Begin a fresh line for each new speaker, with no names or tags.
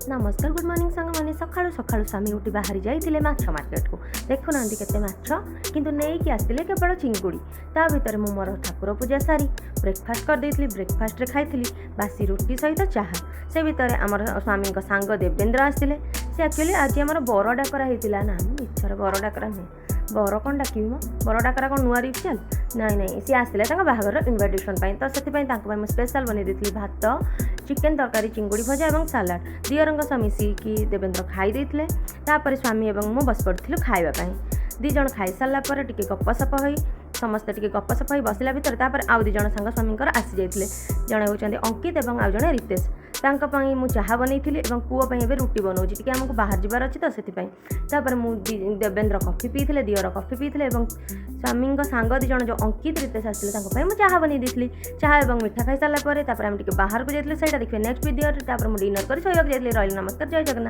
ନମସ୍କାର, good morning ସାଙ୍ଗମାନେ। ସକାଳୁ ସକାଳୁ ସ୍ୱାମୀ ଉଠି ବାହାରି ଯାଇଥିଲେ ମାଛ ମାର୍କେଟକୁ। ଦେଖୁନାହାନ୍ତି କେତେ ମାଛ, କିନ୍ତୁ ନେଇକି ଆସିଥିଲେ କେବଳ ଚିଙ୍ଗୁଡ଼ି। ତା ଭିତରେ ମୁଁ ମୋର ଠାକୁର ପୂଜା ସାରି ବ୍ରେକଫାଷ୍ଟ କରିଦେଇଥିଲି। ବ୍ରେକଫାଷ୍ଟରେ ଖାଇଥିଲି ବାସି ରୁଟି ସହିତ ଚାହା। ସେ ଭିତରେ ଆମର ସ୍ୱାମୀଙ୍କ ସାଙ୍ଗ ଦେବେନ୍ଦ୍ର ଆସିଥିଲେ। ସେ ଆକ୍ଚୁଆଲି ଆଜି ଆମର ବର ଡାକରା ହେଇଥିଲା। ନା, ମୁଁ ମିଛରେ, ବର ଡାକରା ନୁହେଁ। ବର କ'ଣ ଡାକିବି ମ? ବର ଡାକରା କ'ଣ ନୂଆ ରିଚୁଆଲ୍? ନାଇଁ ନାଇଁ, ସିଏ ଆସିଥିଲେ ତାଙ୍କ ବାହାଘରର ଇନଭାଇଟେସନ୍ ପାଇଁ। ତ ସେଥିପାଇଁ ତାଙ୍କ ପାଇଁ ମୁଁ ସ୍ପେଶାଲ୍ ବନେଇ ଦେଇଥିଲି ଭାତ, ଚିକେନ୍ ତରକାରୀ, ଚିଙ୍ଗୁଡ଼ି ଭଜା ଏବଂ ସାଲାଡ଼। ଦିଅରଙ୍କ ସହ ମିଶିକି ଦେବେନ୍ଦ୍ର ଖାଇ ଦେଇଥିଲେ। ତାପରେ ସ୍ୱାମୀ ଏବଂ ମୁଁ ବସି ପଡ଼ିଥିଲୁ ଖାଇବା ପାଇଁ। ଦୁଇ ଜଣ ଖାଇସାରିଲା ପରେ ଟିକେ ଗପସପ ହୋଇ, ସମସ୍ତେ ଟିକେ ଗପସପ ହୋଇ ବସିଲା ଭିତରେ ତାପରେ ଆଉ ଦୁଇ ଜଣ ସାଙ୍ଗ ସ୍ୱାମୀଙ୍କର ଆସିଯାଇଥିଲେ। ଜଣେ ହେଉଛନ୍ତି ଅଙ୍କିତ ଏବଂ ଆଉ ଜଣେ ରିତେଶ। ତାଙ୍କ ପାଇଁ ମୁଁ ଚାହା ବନେଇଥିଲି ଏବଂ ପୁଅ ପାଇଁ ଏବେ ରୁଟି ବନଉଛି। ଟିକେ ଆମକୁ ବାହାର ଯିବାର ଅଛି ତ ସେଥିପାଇଁ। ତାପରେ ମୁଁ, ଦେବେନ୍ଦ୍ର କଫି ପିଇଥିଲେ, ଦିଅର କଫି ପିଇଥିଲେ ଏବଂ ସ୍ୱାମୀଙ୍କ ସାଙ୍ଗ ଦୁଇ ଜଣ ଯେଉଁ ଅଙ୍କିତ, ରିତେଶ ଆସିଥିଲେ, ତାଙ୍କ ପାଇଁ ମୁଁ ଚାହା ବନେଇ ଦେଇଥିଲି। ଚାହା ଏବଂ ମିଠା ଖାଇସାରିଲା ପରେ ତାପରେ ଆମେ ଟିକେ ବାହାରକୁ ଯାଇଥିଲୁ। ସେଇଟା ଦେଖିବେ ନେକ୍ସଟ ଭିଡ଼ିଓରେ। ତାପରେ ମୁଁ ଡିନର କରି ଶୋଇବାକୁ ଯାଇଥିଲି। ରହିଲି, ନମସ୍କାର, ଜୟ ଜଗନ୍ନାଥ।